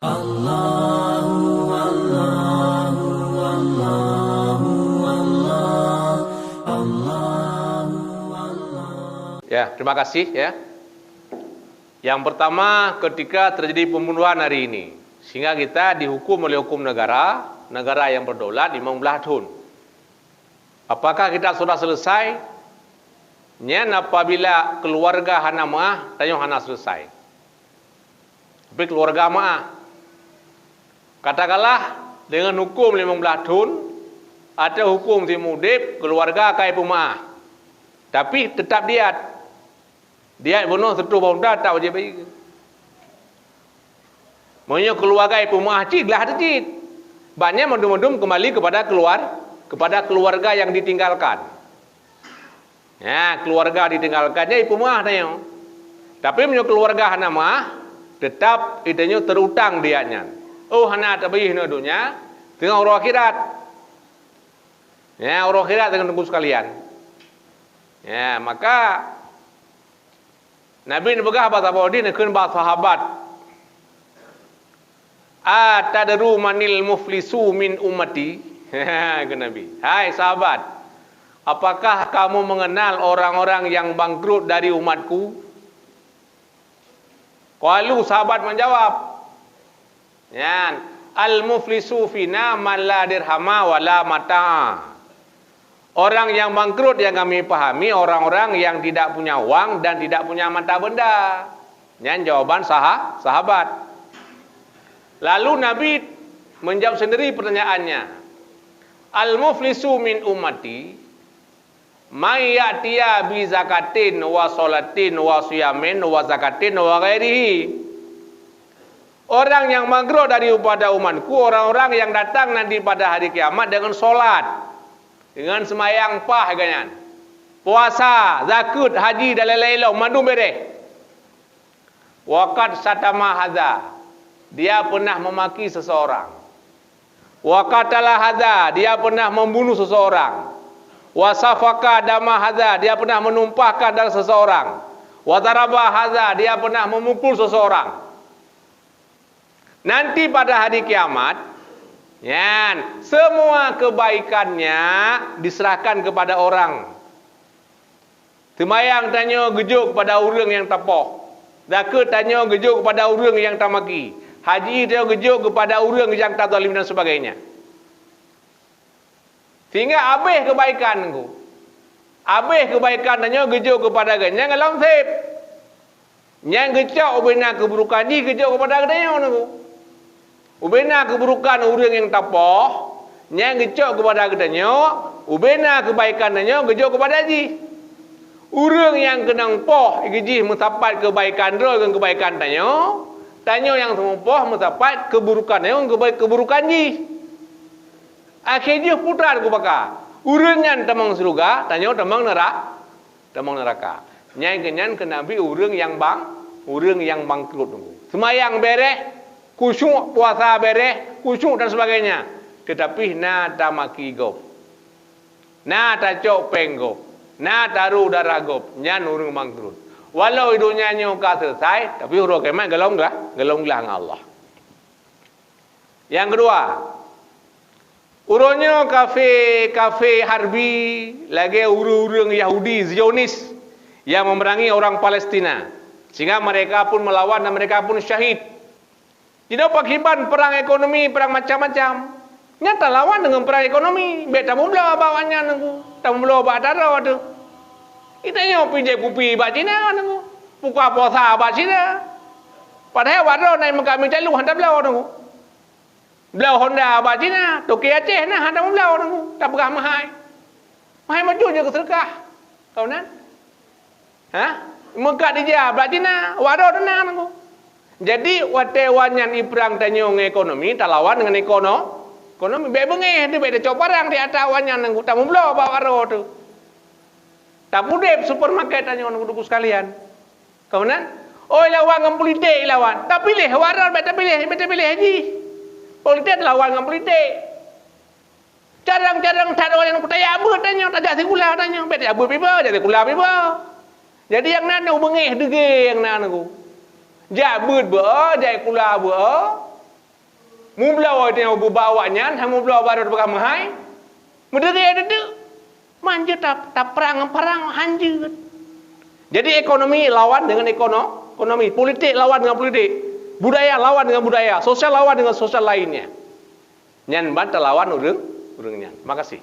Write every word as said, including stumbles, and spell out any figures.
Allahu, Allahu, Allahu, Allah, Allahu, Allah. Ya, terima kasih, ya. Yang pertama, ketika terjadi pembunuhan hari ini, sehingga kita dihukum oleh hukum negara, negara yang berdaulat lima belas tahun. Apakah kita sudah selesai? Nyan apabila keluarga hana meu'ah, tanyoe hana selesai. Tapi keluarga meu'ah. Katakanlah, dengan hukum lima belas thon, atau hukum siumu udeb, keluarga ka ipeumeu'ah. Tapi tetap diat. Diat bunoh sireutoh bak unta, tak wajéb bayeue. Meunyoe keuluwarga ipeumeu'ah cit, glah teuh cit. Ban nyan mandum-mandum keumbali keupada keuluwar-, keupada keuluwarga nyang ditinggalkan. Nyan, keuluwarga ditinggalkan nyan ipeumeu'ah tanyoe. Tapi meunyoe keuluwarga hana meu'ah, teutab geutanyoe teurutang diat nyan. Oh, hana tabayeue nyoe donya, teungoh uroe akhirat. Nyan, uroe akhirat, teungku-teungku sekalian. Nyan, maka Nabi neupeugah bak saboh dih, neukheun bak sahabat, "Atadru manil muflisu min ummati?" Kheun Nabi, "Hai sahabat, apakah kamu mengenal orang-orang yang bangkrut dari umatku?" Qalu, sahabat menjawab, Nyan, al-muflisu fina man la dirhama wa la mata'a. Orang yang bangkrut yang kami pahami orang-orang yang tidak punya wang dan tidak punya mata benda. Nyan jawaban saha-, sahabat. Lalu Nabi menjawab sendiri pertanyaannya. Al-muflisu min ummati, "May ya'tiya bi zakatin wa sholatin wa shiyamin wa zakatin wa ghairihi." Orang yang bangkrut daripada umatku, orang-orang yang datang nanti pada hari kiamat dengan sholat, dengan semayang pah geuhnyan, puasa, zakeuet, haji dan lain-lain lom, mandum bereh. Wa qad syatama hadza, dia pernah memaki seseorang. Wa qatala hadza, dia pernah membunuh seseorang. Wa safaka dama hadza, dia pernah menumpahkan darah seseorang. Wa daraba hadza, dia pernah memukul seseorang. Nanti pada hari kiamat, nyan, semua kebaikannya diserahkan kepada orang. Seumayang tanyoe geujok keupada ureuëng nyang tapoh. Zakeuet tanyoe geujok keupada ureuëng nyang tamaki. Haji tanyoe geujok keupada ureuëng nyang tazalim dan sebagainya. Sehingga abéh keubaikan nyoe. Abéh keubaikan tanyoe geujok keupada geuhnyan nyang lam sép. Nyang geucok ubena keuburukan jih geujok keupada geutanyoe nyoe. Ubena keuburukan ureuëng nyang tapoh, nyang geucok keupada geutanyoe, ubena keubaikan tanyoe geujok keupada jih. Ureuëng nyang keunong poh, jih meusapat keubaikan droe ngon keubaikan tanyoe, tanyoe nyang seumeung poh meusapat keuburukan tanyoe ngon keubai-, keuburukan jih. Akhé jih putra teubaka. Ureuëng nyan tamong syeuruga, tanyoe tamong neura-, tamong neuraka. Nyang keu nyan keu Nabi ureuëng nyang bang-, ureuëng nyang bangkrut nunggu. Seumayang bereh, khusyuk, puasa bereh, khusyuk dan sebagainya. Tetapi na tamaki gob. Na tacok péng gob. Na taru darah gob. Nyan ureuëng bangkrut. Walau di donya nyoe ka selesai, tapi uroe kiamat golom glah, golom glah ngon Allah. Nyang keudua, uroe nyoe kafé, kafé harbi lagée ureuëng-ureuëng Yahudi Zionis nyang meumeurangi orang Palestina, sehingga mereka pun melawan dan mereka pun syahid. Jinoe pakriban perang ekonomi, perang macam-macam. Nyan talawan deungon perang ekonomi, bék tameubloe bak awaknyan nunggu, tameubloe bak taro teuh. Geutanyoe pih jép kupi bak Cina nunggu, buka puasa bak Cina. Padahai awak droe na meukaméng talu hana tabloe nunggu. Bloe Honda bak Cina, toke Aceh na hana tabloe nunggu, tapeugah meuhai. Meuhai maju jeuet keu seudeukah. Kawan nyan? Ha? Meukat ija bak Cina, awak droe na nunggu. Jadi, watée awaknyan iprang tanyoe ngon ekonomi, talawan deungon ekono-, ekonomi. Bék beungéh teuh, bék tacok parang di ata awaknyan nunggu, tameubloe bak awak droe teuh. Tapudeb supermarket tanyoe nunggu, teungku sekalian. Kawan nyan? Oh, ilawan ngon politik ilawan. Tapiléh awak droe, bék tapiléh, bék tapiléh jih. Politik talawan ngon politik. Carông-carông that awaknyan kutaya beuet tanyoe, tajak sikula tanyoe, bék tajak beuet piba, jak sikula piba. Jadi nyang na nyoe beungéh deugée nyang na nyoe. Jak beuet beuet, jak sikula beuet. Mubloe tanyoe bubak awaknyan, hai mubloe baroe teupeugah meuhai, meudeungoe deudeuek. Manjeuet ta-, taprang ngon parang hanjeuet. Jadi ekonomi lawan dengan ekono-, ekonomi, politik lawan dengan politik, budaya lawan dengan budaya, sosial lawan dengan sosial lainnya. Nyan ban talawan ureuëng, ureuëng nyan. Makasih.